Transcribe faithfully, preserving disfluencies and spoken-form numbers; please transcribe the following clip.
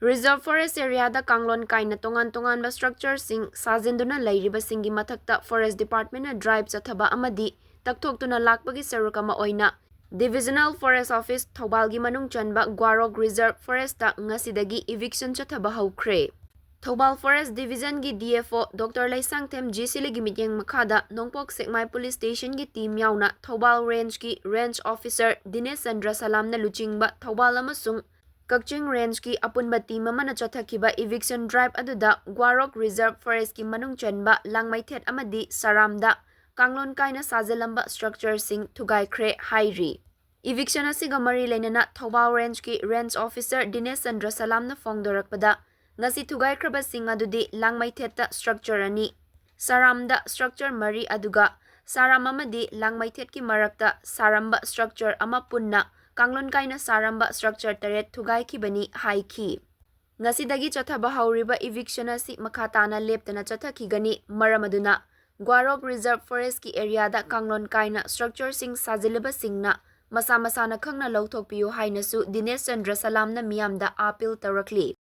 Reserve Forest Areaꯗ ꯀꯥꯡꯂꯣꯟ ꯀꯥꯏꯅ ꯇꯣꯉꯥꯟ ꯇꯣꯉꯥꯟꯕ structureꯁꯤꯡ ꯁꯥꯖꯤꯟꯗꯨꯅ ꯂꯩꯔꯤꯕꯁꯤꯡꯒꯤ ꯃꯊꯛꯇ Forest Departmentꯅ drive ꯆꯠꯊꯕ ꯑꯃꯗꯤ ꯇꯛꯊꯣꯛꯇꯨꯅ ꯂꯥꯛꯄꯒꯤ ꯁꯔꯨꯛ ꯑꯃ ꯑꯣꯏꯅ Divisional Forest Office ꯊꯧꯕꯥꯜꯒꯤ ꯃꯅꯨꯡ ꯆꯟꯕ ꯒ꯭ꯋꯥꯔꯣꯛ Reserve Forestꯇ ꯉꯁꯤꯗꯒꯤ eviction ꯆꯠꯊꯕ ꯍꯧꯈ꯭ꯔꯦ꯫ ꯊꯧꯕꯥꯜ Forest Divisionꯒꯤ D F O Doctor Leishangthem G ꯁꯤꯂꯤꯒꯤ ꯃꯤꯠꯌꯦꯡ ꯃꯈꯥꯗ ꯅꯣꯡꯄꯣꯛ ꯁꯦꯛꯃꯥꯏ Police Stationꯒꯤ team ꯌꯥꯎꯅ ꯊꯧꯕꯥꯜ Rangeꯀꯤ Range Officer ꯗꯤꯅꯦꯁ ꯆꯟꯗ꯭ꯔ ꯁꯂꯥꯝꯅ ꯂꯨꯆꯤꯡꯕ ꯊꯧꯕꯥꯜ ꯑꯃꯁꯨꯡ ꯀꯛꯆꯤꯡ Rangeꯀꯤ ꯑꯄꯨꯟꯕ team ꯑꯃꯅ ꯆꯠꯊꯈꯤꯕ eviction drive ꯑꯗꯨꯗ ꯒ꯭ꯋꯥꯔꯣꯛ Reserve Forestꯀꯤ ꯃꯅꯨꯡ ꯆꯟꯕ ꯂꯥꯡꯃꯩꯊꯦꯠ ꯑꯃꯗꯤ ꯁꯥꯔꯥꯝꯗ ꯀꯥꯡꯂꯣꯟ ꯀꯥꯏꯅ ꯁꯥꯖꯤꯜꯂꯝꯕ structureꯁꯤꯡ ꯊꯨꯒꯥꯏꯈ꯭ꯔꯦ ꯍꯥꯏꯔꯤ꯫ Eviction ꯑꯁꯤꯒ ꯃꯔꯤ ꯂꯩꯅꯅ ꯊꯧꯕꯥꯜ Rangeꯀꯤ Range Officer ꯗꯤꯅꯦꯁ ꯆꯟꯗ꯭ꯔ ꯁꯂꯥꯝꯅ ꯐꯣꯡꯗꯣꯔꯛꯄꯗ, ꯉꯁꯤ ꯊꯨꯒꯥꯏꯈ꯭ꯔꯕꯁꯤꯡ ꯑꯗꯨꯗꯤ ꯂꯥꯡꯃꯩꯊꯦꯠꯇ structure ꯑꯅꯤ, ꯁꯥꯔꯥꯝꯗ structure ꯃꯔꯤ, ꯑꯗꯨꯒ ꯁꯥꯔꯥꯝ ꯑꯃꯗꯤ ꯂꯥꯡꯃꯩꯊꯦꯠꯀꯤ ꯃꯔꯛꯇ ꯁꯥꯔꯝꯕ structure ꯑꯃ ꯄꯨꯟꯅ ꯀꯥꯡꯂꯣꯟ ꯀꯥꯏꯅ ꯁꯥꯔꯝꯕ structure ꯇꯔꯦꯠ ꯊꯨꯒꯥꯏꯈꯤꯕꯅꯤ ꯍꯥꯏꯈꯤ꯫ ꯉꯁꯤꯗꯒꯤ ꯆꯠꯊꯕ ꯍꯧꯔꯤꯕ eviction ꯑꯁꯤ ꯃꯈꯥ ꯇꯥꯅ ꯂꯦꯞꯇꯅ ꯆꯠꯊꯈꯤꯒꯅꯤ꯫ ꯃꯔꯝ ꯑꯗꯨꯅ ꯒ꯭ꯋꯥꯔꯣꯛ Reserve Forestꯀꯤ areaꯗ ꯀꯥꯡꯂꯣꯟ ꯀꯥꯏꯅ structureꯁꯤꯡ ꯁꯥꯖꯤꯜꯂꯤꯕꯁꯤꯡꯅ ꯃꯁꯥ ꯃꯁꯥꯅ ꯈꯪꯅ ꯂꯧꯊꯣꯛꯄꯤꯌꯨ ꯍꯥꯏꯅꯁꯨ ꯗꯤꯅꯦꯁ ꯆꯟꯗ꯭ꯔ ꯁꯂꯥꯝꯅ ꯃꯤꯌꯥꯝꯗ appeal ꯇꯧꯔꯛꯂꯤ꯫